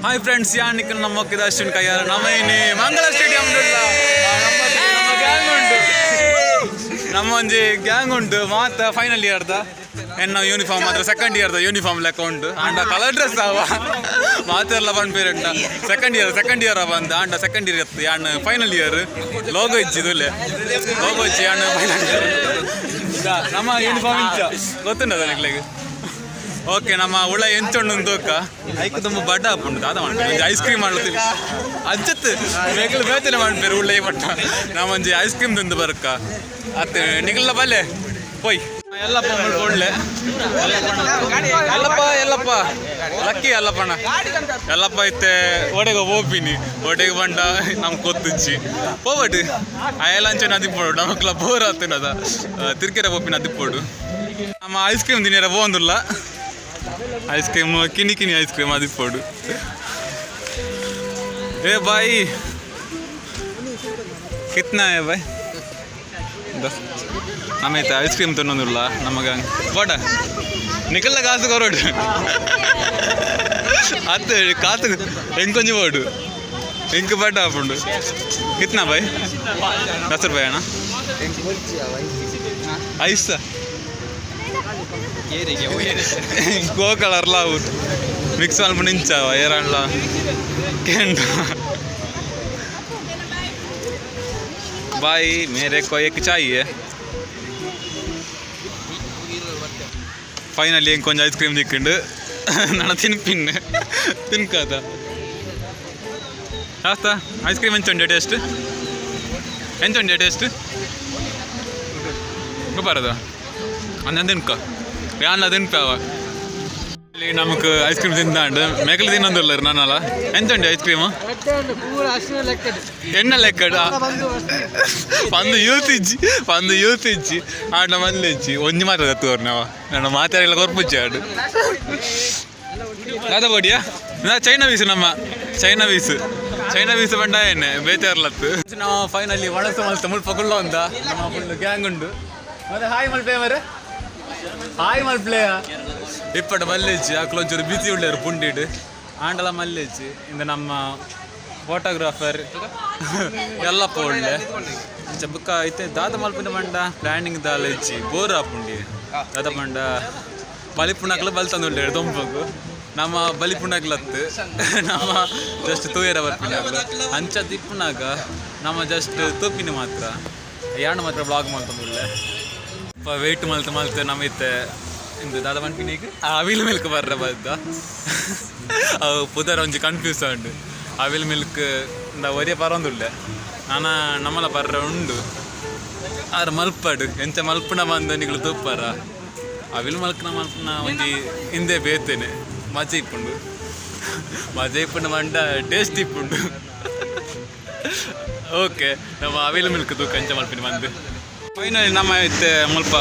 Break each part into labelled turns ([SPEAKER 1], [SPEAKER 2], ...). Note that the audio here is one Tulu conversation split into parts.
[SPEAKER 1] ಹಾಯ್ ಫ್ರೆಂಡ್ಸ್, ಯಾನಿಕ್ ನಮ್ಮ ಅಶ್ವಿನ್ ಕೈಯಾರ. ನಮ್ಮ ಇನಿ ಮಂಗಳ ಸ್ಟೇಡಿಯಂ. ನಮ್ಮ ಗ್ಯಾಂಗ್ ಉಂಟು, ನಮ್ಮ ಒಂಜಿ ಗ್ಯಾಂಗ್ ಉಂಟು. ಮಾತ ಫೈನಲ್ ಇಯರ್ದ. ಎನ್ನ ಯೂನಿಫಾರ್ಮ್ ಮಾತ್ರ ಸೆಕೆಂಡ್ ಇಯರ್ದ ಯೂನಿಫಾರ್ಮ್ ಲೆಕ್ಕ ಉಂಟು. ಆಂಡ ಕಲರ್ ಡ್ರೆಸ್ ಅವ ಮಾತೆಲ್ಲ ಪನ್ಪೇರುಂಡ. ಸೆಕೆಂಡ್ ಇಯರ್, ಸೆಕೆಂಡ್ ಇಯರ್ ಬಂದು. ಆಂಡ ಸೆಕೆಂಡ್ ಇಯರ್ ಇತ್ತು, ಯಾನ್ ಫೈನಲ್ ಇಯರ್. ಲೋಗೋ ಇಜ್ಜಿ, ಲೋಗೋ ಇಜ್ಜಿ. ಯಾನ್ ಫೈನಲ್ ಇಯರ್. ನಮ್ಮ ಯೂನಿಫಾರ್ಮ್ ಇಂಚ ಗೊತ್ತುಂಡದ ನಿಕ್ಲೆಗ್? ಓಕೆ, ನಮ್ಮ ಉಳ ಎಂಚೊಂಡು ತೂಕ. ಐಕ್ ತುಂಬ ಬಡ್ಡ ಆಪುಂಡು. ದಾದ ಮಾಡ್ಪೇರು? ಐಸ್ ಕ್ರೀಮ್ ಮಾಡ್ತೀವಿ ಅಜ್ಜತ್. ಬೇಕಲು ಬೇತನೆ ಮಾಡ್ಪೇರು ಉಳ್ಳೆ ಪಟ್ಟ. ನಮ್ಮ ಒಂಜಿ ಐಸ್ ಕ್ರೀಮ್ ತಿಂದು ಬರ್ಕ ಅತ್ತೆ. ನಿಗಲ್ಲ ಬಲ್ಲೆ ಪೋಯ್. ಎಲ್ಲಪ್ಪ ಮುಲ್ಪ ಒಳ್ಳೆ. ಎಲ್ಲಪ್ಪ, ಎಲ್ಲಪ್ಪ ಲಕ್ಕಿ, ಎಲ್ಲಪ್ಪಣ ಎಲ್ಲಪ್ಪ ಇತ್ತೆ. ಒಡೆಗೆ ಹೋಪಿನಿ, ಒಡೆಗೆ ಬಂಡ ನಮ್ ಕೊತ್ತುಚ್ಚಿ ಪೋವಟ್ ಅಯಲಂಚೆ ಅದಿಪ್ಪೋಡು. ನಮಕ್ಲ ಬೋರ್ ಆತನದ ತಿರ್ಕೆರೆ ಪೋಪಿನ ಅದಿಪ್ಪೋಡು. ನಮ್ಮ ಐಸ್ ಕ್ರೀಮ್ ತಿನ್ನಿರ ಪೋಂದುಲ್ಲ. ಐಸ್ ಕ್ರೀಮ್ ಕಿನಿ ಕಿನಿ ಐಸ್ ಕ್ರೀಮ್ ಅದಿಪ್ಪೋಡು. ए भाई, कितना है भाई? 10. ನಮೈತೆ ಐಸ್ ಕ್ರೀಮ್ ತಿನ್ನೋದಿಲ್ಲ ನಮಗ. ಬೋಡ ನಿಕಲ್ಲ ಕಾಸು ಕೊರೋಡು. ಅತ್ತೆ ಕಾಸು ಎಂಕೊಂಜಿ ಬೋಡು. ಎಂಕ್ ಬಡ್ಡ ಆಪುಂಡು. कितना भाई? 10 ರೂಪಾಯಿ ಅಣ್ಣ ಐಸ್. ಗೋ ಕಲರ್ಲ ಅವು ಮಿಕ್ಸ್ ಮಲ್ಪುಂಡು. ಇಂಚಾವ ಏರಣ್ಲ ಕೆಂಡ. भाई, मेरे को एक चाहिए. ಫೈನಲಿ ಎಂಕ್ ಒಂಜಿ ಐಸ್ ಕ್ರೀಮ್ ತಿಕ್ಕಿಂಡು. ನಾನು ತಿನ್ಪಿನ್ನೆ ತಿನ್ಕಾತ ಆಸ್ತಾ. ಐಸ್ ಕ್ರೀಮ್ ಎಂಚ ಟೇಸ್ಟ್? ಎಂಚ ಟೇಸ್ಟ್? ಬರದ ಅಂದ ತಿನ್ಕ. ಯಾನ್ಲ ತಿನ್ಪಾವ. ಇಲ್ಲಿ ನಮಕ್ ಐಸ್ ಕ್ರೀಮ್ ತಿಂದಾಂಡು. ಮೇಕಲ್ ತಿನ್ನೊಂದುಲ್ಲ ನಾನಲ್ಲ. ಎಂಚ ಐಸ್ ಕ್ರೀಮ್? ಎಣ್ಣ ಲೆಕ್ಕಡ ಪಂದು ಯೂತ್ ಇಜ್ಜಿ, ಪಂದು ಯೂತ್ ಇಜ್ಜಿ. ಆಂಡ ಮಲ್ಲೆ ಇಜ್ಜಿ. ಒಂಜಿ ಮಾತ್ರ ತತ್ತುವರ್ ನಾವ. ನನ್ನ ಮಾತಾಡಿಲ್ಲ ಕೊರ್ಪುಜ್ಜಿ. ಆಡು ದಾದ ಬೋಡಿಯಾ? ನಾ ಚೈನಾ ಬೀಸು. ನಮ್ಮ ಚೈನಾ ಬೀಸು, ಚೈನಾ ಬೀಸು ಬಂಡ ಎಣ್ಣೆ ಬೇತಾರ್ಲತ್ತು. ನಾವು ಫೈನಲಿ ಒಣಸು ಮಲ್ತ ಮುಲ್ಪ ಕುಲ್ಲ ಉಂದ. ನಮ್ಮ ಫುಲ್ ಗ್ಯಾಂಗ್ ಉಂಡು. ಮತ್ತೆ ಹಾಯ್ ಮಲ್ಪೆ ಮರೆ, ಹಾಯ್ ಮಲ್ಪ್ಲೆಯ. ಇಪ್ಪಟ ಮಲ್ಲೇಜಿ. ಅಕ್ಲು ಒಂಚೂರು ಬಿಸಿ ಉಳ್ಳೇರು ಪುಂಡಿಡ್. ಆಂಡಲ ಮಲ್ಲೇಜಿ. ಇಂದ ನಮ್ಮ ಫೋಟೋಗ್ರಾಫರ್ ಎಲ್ಲಪ್ಪ ಒಳ್ಳೆ. ಇಂಚ ಬುಕ್ಕ ಐತೆ. ದಾದ ಮಲ್ಪಿನ ಮಂಡ ಪ್ಲ್ಯಾನಿಂಗ್ ದಾಲ ಇಜ್ಜಿ. ಬೋರ್ ಆಪುಂಡಿ. ದಾದ ಮಂಡ ಬಲಿಪುಣಕ್ಲು ಬಲ್ತಂದುಳ್ಳೇರು ದೊಂಪಗು. ನಮ್ಮ ಬಲಿಪುಣಗ್ಲತ್ತು. ನಮ್ಮ ಜಸ್ಟ್ ತೂಯರ ಬರ್ಪಿನಗ್ಲು. ಅಂಚ ತಿಪ್ಪುನಾಗ ನಮ್ಮ ಜಸ್ಟ್ ತೂಪಿನ ಮಾತ್ರ. ಯಾಣ ಮಾತ್ರ ಬ್ಲಾಗ್ ಮಲ್ತೊಂದುಳ್ಳೆ. ವೆಯ್ಟ್ ಮಲ್ತು ಮಲ್ತು ನಮ್ಮ ಇತ್ತೆ ಇಂದು ದಾದ ಪನ್ಪಿನಿಗ್ ಅವಿಲ್ ಮಿಲ್ಕ್ ಬರ್ರ ಬದ್ದ. ಅವು ಪುದರ್ ಒಂಜಿ ಕನ್ಫ್ಯೂಸ್ ಉಂಡು. ಅವಿಲ್ ಮಿಲ್ಕ್ ಇಂದ ಒರಿಯ ಪರೊಂದುಳ್ಳೆ. ನಾನ ನಮ್ಮಲ ಬರ್ರ ಉಂಡು. ಆರ್ ಮಲ್ಪಡು. ಎಂಚ ಮಲ್ಪುನ ಬಂದು ನಿಗ್ಲು ತೂಪಾರ. ಅವಿಲ್ ಮಲ್ಕ್ನ ಮಲ್ಪುನ ಒಂಜಿ ಹಿಂದೆ ಬೇತೇನೆ. ಮಜೆ ಇಪ್ಪುಂಡು, ಮಜೆ ಇಪ್ಪುಂಡು ಮಂಡ ಟೇಸ್ಟ್ ಇಪ್ಪುಂಡು. ಓಕೆ, ನಮ್ಮ ಅವಿಲ್ ಮಿಲ್ಕ್ ತೂಕ ಎಂಚ ಮಲ್ಪಿನಿ ಬಂದು. ಫೈನಲಿ ನಮ್ಮ ಇತ್ತೆ ಮುಲ್ಪ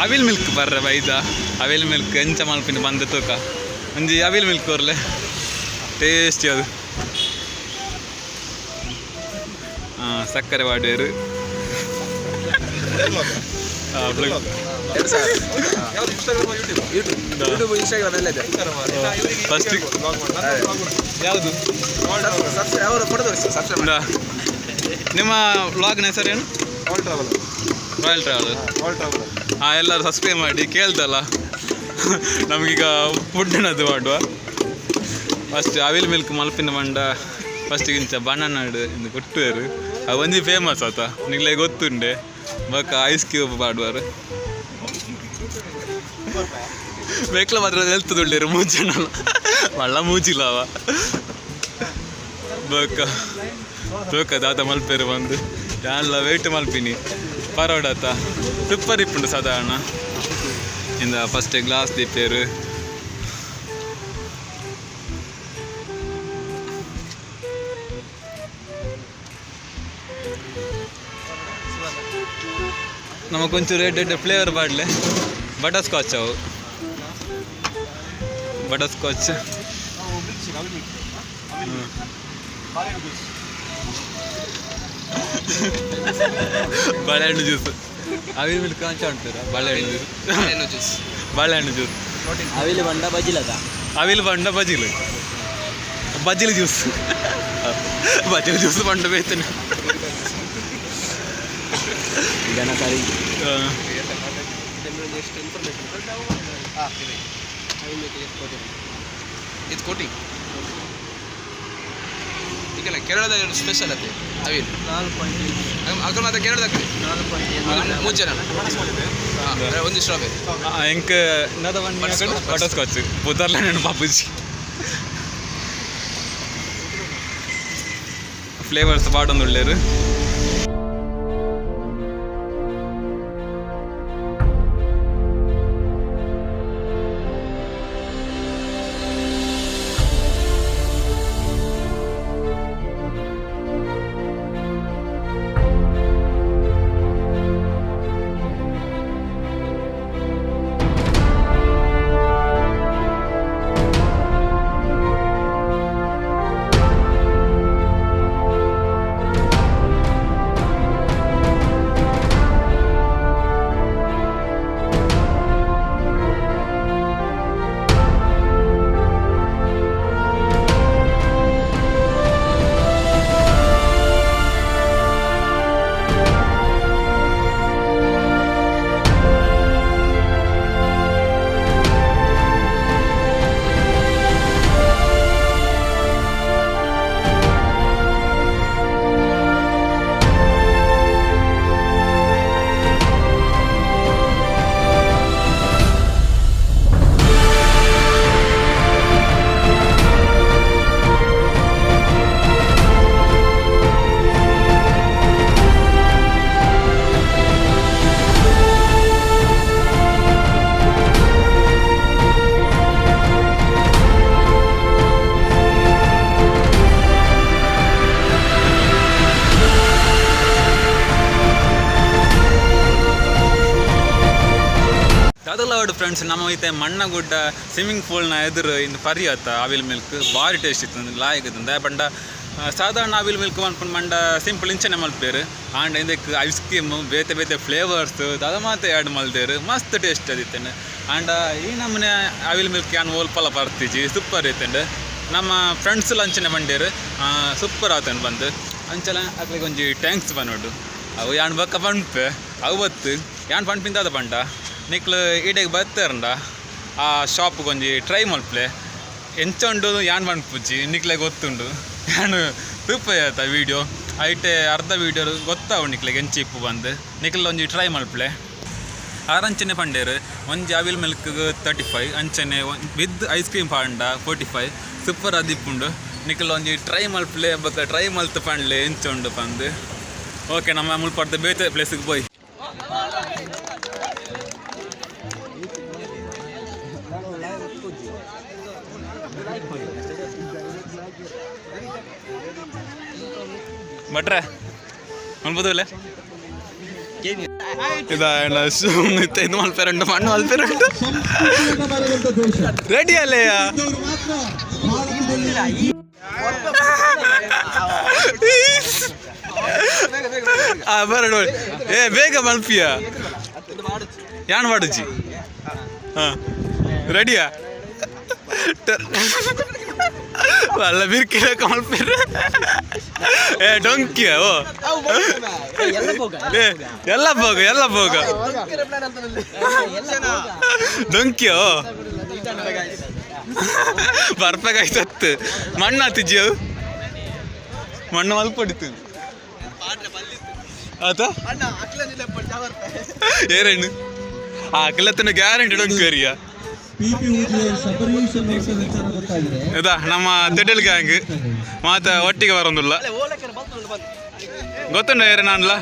[SPEAKER 1] ಅವಿಲ್ ಮಿಲ್ಕ್ ಬರ್ರೆ ಬೈದ. ಅವಿಲ್ ಮಿಲ್ಕ್ ಎಂಚ ಮಲ್ಪಿನಿ ಬಂದು ತೂಕ. ಒಂಜಿ ಅವಿಲ್ ಮಿಲ್ಕ್ ಕೊರ್ಲೆ. ಟೇಸ್ಟಿ ಅದು. ಹಾಂ, ಸಕ್ಕರೆ ವಾಡೇರು.
[SPEAKER 2] ಯೂಟ್ಯೂಬ್, ಇನ್ಸ್ಟಾಗ್ರಾಮ್ ಎಲ್ಲ ಇದೆ.
[SPEAKER 1] ಫಸ್ಟ್ ಯಾವುದು?
[SPEAKER 2] ಅವರ ಫೋಟೋ ತೋರಿಸಿ, ಸಬ್ಸ್ಕ್ರೈಬ್.
[SPEAKER 1] ಇಂದ. ನಿಮ್ಮ ವ್ಲಾಗ್ನ ಹೆಸರೇನು?
[SPEAKER 2] ಆಲ್ travel.
[SPEAKER 1] Royal travel.
[SPEAKER 2] All travel.
[SPEAKER 1] ಹಾಂ, ಎಲ್ಲರೂ ಸಬ್ಸ್ಕ್ರೈಬ್ ಮಾಡಿ. ಕೇಳ್ದಲ್ಲ, ನಮಗೀಗ ಫುಡ್ನದು ಮಾಡುವ. ಫಸ್ಟ್ ಅವಿಲ್ ಮಿಲ್ಕ್ ಮಲ್ಪಿನ ಮಂಡ ಫಸ್ಟ್ ಇಂಚ ಬಣ್ಣನಾಡು ಇಂದು ಕೊಟ್ಟುವರು. ಅವು ಒಂಜಿ ಫೇಮಸ್ ಆತ, ನಿಗ್ಲೆ ಗೊತ್ತುಂಡೆ. ಬೊಕ್ಕ ಐಸ್ ಕ್ಯೂಬ್ ಪಾಡುವರು. ಬೇಕ್ಲ ಮಾತ್ರ ಎಲ್ತದುಳ್ಳೇರು ಮೂಜನ ಮಳ್ಳ ಮೂಜಿಲ್ಲವ. ಬೊಕ್ಕ ತೂಕ ದಾದ ಮಲ್ಪೇರು ಬಂದು. ಯಾನ್ಲ ವೆಯ್ಟ್ ಮಲ್ಪಿನಿ. ಪರೋಡಾತ ಸೂಪರ್ ಇಪ್ಪುಂಡು ಸಾಧಾರಣ. ಇಂದ ಫಸ್ಟ್ ಗ್ಲಾಸ್ ದೀಪೇರು. ನಮಗೊಂಚೂರು ರೆಡ್ ರೆಡ್ ಫ್ಲೇವರ್ ಬಾಡ್ಲೆ. ಬಟರ್ ಸ್ಕಾಚ್ ಅವು, ಬಟರ್ ಸ್ಕಾಚ್. ಬಾಳೆಹಣ್ಣು ಜ್ಯೂಸ್. ಅವಿಲ್ ಮಿಲ್ಕ್ ಅಂಚ ಉಂಟು. ಬಾಳೆಹಣ್ಣು ಜ್ಯೂಸ್, ಬಾಳೆಹಣ್ಣು ಜ್ಯೂಸ್.
[SPEAKER 2] ಅವಿಲ್ ಬಂಡ ಬಜಿಲದ.
[SPEAKER 1] ಅವಿಲ್ ಬಂಡ ಬಜಿಲು. ಬಜ್ಜಿಲಿ ಜ್ಯೂಸ್, ಬಜ್ಜಿಲಿ ಜ್ಯೂಸ್ ಪಂಡ ಬೇತನೆ.
[SPEAKER 2] ಎಷ್ಟು ಇನ್ಫಾರ್ಮೇಷನ್ ಇದು ಕೋಟಿಂಗ್ ಈಗಲ್ಲ, ಕೇರಳದ ಸ್ಪೆಷಲ್ ಅದೇ ಅವಿಲ್. ಅದ್ರ ಮಾತ್ರ ಕೇರಳದ ಮೂರು ಜನ. ಹಾಂ, ಒಂದು ಸ್ಟ್ರಾಬೆರಿ.
[SPEAKER 1] ಎಂಕ್ ಬಟರ್ ಸ್ಕಾಚ್. ಬುಧರ್ಲ ನೆನಪು ಬಾಪೂಜಿ. ಫ್ಲೇವರ್ಸ್ ಪಾಡೊಂದುಳ್ಳೇರು. ದಾದಲವಾಡು ಫ್ರೆಂಡ್ಸ್, ನಮ್ಮ ಐತೆ ಮಣ್ಣಗುಡ್ಡ ಸ್ವಿಮ್ಮಿಂಗ್ ಪೂಲ್ನ ಎದುರು ಇಂದು ಪರಿ ಆತ. ಆವಿಲ್ ಮಿಲ್ಕ್ ಭಾರಿ ಟೇಸ್ಟ್ ಇತ್ತು, ಲಾಯಕ್ ಇತ್ತು. ಪಂಡ ಸಾಧಾರಣ ಆವಿಲ್ ಮಿಲ್ಕ್ ಮನ್ಪುಂಡು ಮಂಡ ಸಿಂಪಲ್ ಇಂಚನೆ ಮಲ್ಪೇರು. ಆಂಡ ಇಂದಕ್ಕೆ ಐಸ್ ಕ್ರೀಮ್, ಬೇತೆ ಬೇತೆ ಫ್ಲೇವರ್ಸ್ ದಾದ ಮಾತ ಆ್ಯಡ್ ಮಲ್ದೇರು. ಮಸ್ತ್ ಟೇಸ್ಟ್ ಅದಿತ್ತೇನೆ. ಆಂಡ ಈ ನಮ್ಮನೆ ಆವಿಲ್ ಮಿಲ್ಕ್ ಯಾನ್ ಓಲ್ಪಲ ಪರ್ತಿಜಿ. ಸೂಪರ್ ಇತ್ತಂಡು. ನಮ್ಮ ಫ್ರೆಂಡ್ಸ್ ಅಂಚನೆ ಬಂಡೇರು, ಸೂಪರ್ ಆತಂಡು ಬಂದು. ಅಂಚಲ ಅಕ್ಲಿಗೆ ಒಂಜಿ thanks ಪನೊಡು. ಅವು ಯಾನ್ ಬೊಕ್ಕ ಪನ್ಪೆ ಅವು ಬತ್ತು. ಯಾನ್ ಪನ್ಪಿಂದಾದ ಪಂಡ, ನಿಕ್ಲು ಈಡೆಗ್ ಬತ್ತೇರಂಡ ಆ ಶಾಪ್ಗೆ ಒಂಜಿ ಟ್ರೈ ಮಲ್ಪಲೆ. ಎಂಚ ಉಂಡು ಯಾನ್ ಪನ್ಪುಜಿ, ನಿಕ್ಲೆ ಗೊತ್ತುಂಡು. ಯಾನ್ ತೂಪೆ ಆತ ವೀಡಿಯೋ ಐಟೆ ಅರ್ಧ ವೀಡಿಯೋ ಗೊತ್ತಾವು ನಿಕ್ಲೆಗೆ ಎಂಚ ಇಪ್ಪು ಬಂದು. ನಿಕ್ಲ ಒಂಜಿ ಟ್ರೈ ಮಲ್ಪಲೆ. ಆರಂಚನೆ ಪಂಡೇರು, ಒಂಜಿ ಅವಿಲ್ ಮಿಲ್ಕ್ 35 ಅಂಚನೆ ವಿತ್ ಐಸ್ ಕ್ರೀಮ್ ಪಾಂಡ 45. ಸೂಪರ್ ಅದಿಪ್ಪುಂಡು. ನಿಕ್ಲ ಒಂಜಿ ಟ್ರೈ ಮಲ್ಪಲೆ, ಬೊಕ್ಕ ಟ್ರೈ ಮಲ್ತ್ ಪಂಡ್ಲೆ ಎಂಚ ಉಂಡು ಪಂದು. ಓಕೆ, ನಮ್ಮ ಮುಲ್ಪಡ್ದು ಬೇತೆ ಪ್ಲೇಸಿಗೆ ಪೋಯ್. ಭಟ್ರೆ, ಮಲ್ಪದಲ್ಲ ಇದಾಯಣ. ಸುಮ್ಮನೆ ಇದು ಮಲ್ಪೆರಂಡು, ಮಣ್ಣು ಮಲ್ಪೆರಂಡು. ರೆಡಿ ಅಲ್ಲಯ್ಯ. ಆ ಬರ ನೋಡಿ. ಏ, ಬೇಗ ಮಲ್ಪಿಯ. ಯಾನ್ ಮಾಡುಜಿ. ಹಾಂ, ರೆಡಿಯಾ? ಅಲ್ಲ, ಬಿರ್ಕಿಲಕ ಮಲ್ಪೇರು. ಏ ಡೊಂಕಿಯ ಓ. ಏ, ಎಲ್ಲ ಹೋಗ, ಎಲ್ಲ ಹೋಗ. ಡೊಂಕಿಯ ಓ. ಬರ್ಪಗಾಯ್ತತ್ತು. ಮಣ್ಣು ಆತಿಜ್ಜಿ, ಅದು ಮಣ್ಣು ಮಲ್ಪಡಿತು ಆತ. ಏರೇನು ಆ ಕಿಲತ್ತನ ಗ್ಯಾರಂಟಿ ಡೊಂಕಿ. ಇದಾ ನಮ್ಮ ತೆಡಲ್ ಗ್ಯಾಂಗ್ ಮಾತ ಒಟ್ಟಿಗೆ ಬರೋದಿಲ್ಲ. ಗೊತ್ತುಂಡ ಏರ ನಾನ್ಲ.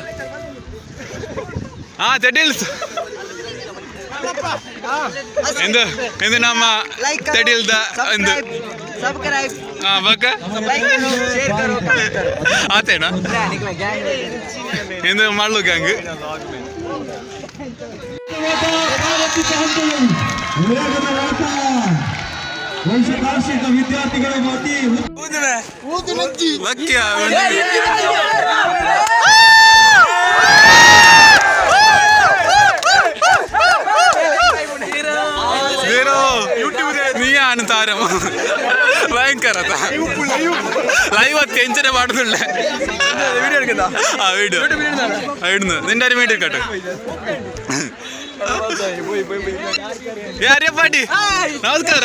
[SPEAKER 1] ಹಾ, ತೆಡಿಲ್ಸ್ ಎಂದು ಎಂದು ನಮ್ಮ ತೆಡಿಲ್ದ ಎಂದು. ಹಾ, ಬಕ್ಕ ಆತೇನಾ ಎಂದು ಮಳ್ಳು ಗ್ಯಾಂಗ್.
[SPEAKER 3] ವಿದ್ಯಾರ್ಥಿಗಳ
[SPEAKER 1] ಲಕ್ಕಿಯ. നീയാണ് താരം. ബൈ. ಭಯಂಕರ. ಲೈವ್ ಅತ್ತೆ ಎಂಚನೆ ಮಾಡುದಿಲ್ಲ. ಆ ವಿಡಿಯೋ ಇಡ್ನು ನಿಂಡಾರಿ ಮೀಟರ್ ಕಟ್ಟು. ಯಾರೇ ಪಾಟಿ, ನಮಸ್ಕಾರ.